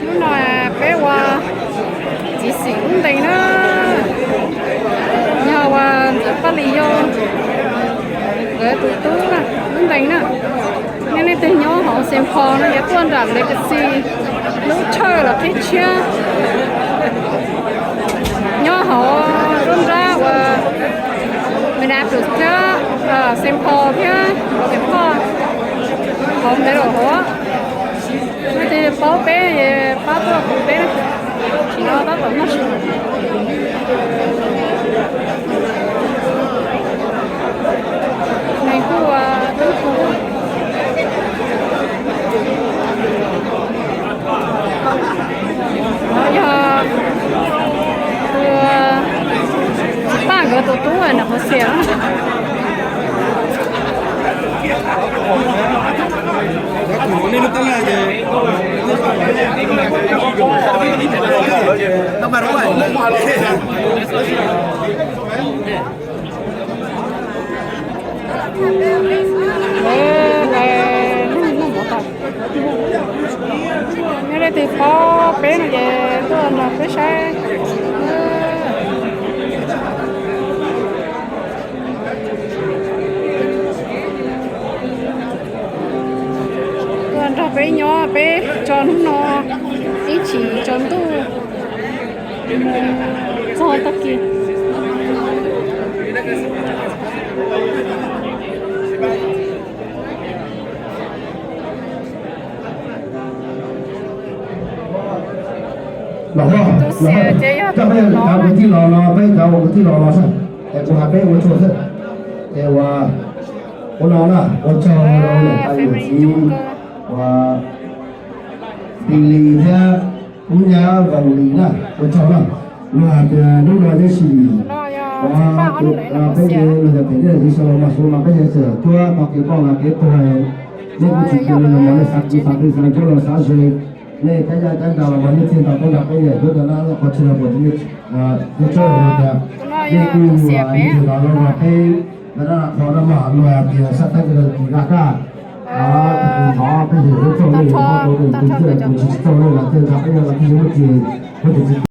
Hnub no peb ua txiv xim lub ntees na, yog ua ntxawm Paj Lis Yau nkawd tus tub lub ntees na. Nej leej twg nyob hauv Saint Paul no ces tuaj nram Legacy lub tshawj los qib tshiab. Nyob hauv lub nrab uas Minneapolis thiab Saint Paul thiab Logan Park hauv ntev los hauv. Leej twg paub peb pab tuaj pub peb, tsis no tab tom noj su. Neeg kuj ub, no yog tus Paj nkawd tus tub na, qhov xiam. Nyob leej twg paub peb no ces tuaj nrog peb saib. Tuaj nrog peb nyob, peb tso hnub no ib chim tsaus ntuj mus txog tag kis. Los, coj peb cov kwv tij los no, peb cov kwv tij los los xwb, es kuv hais peb ua tsaug xwb. Es ua, ua no na, ua tsaug rau niam tais yawm txiv uas Npis Lis thiab Kub Nyab Vaus Lis na, ua tsaug na. Luag hais tias hnub no yeej tsis vim, peb ces luag yog pem nej txiv sawv los mas xyov mas peb yeej txawm cuab tau kev npauj los kev tuag, nej kuj tsis cia li los mov, nej xav twg xav twg, xav ncauj los xav ze, nej cab yaj cab nra los mas nej txiag nrog tuaj nrog peb, cuab cov nab qhov txhia rau puas tseeb, nej txawj hais tias nej kuj ib txwm los los peb, ntawm no qhov no mas luag hais tias sab teeb kis daj kaj, tus thov peb yog ib txoj nej, tus txawj tus tsis txawj nej los txiag nrog peb, yog los txiag muaj tsis, muaj tus txiv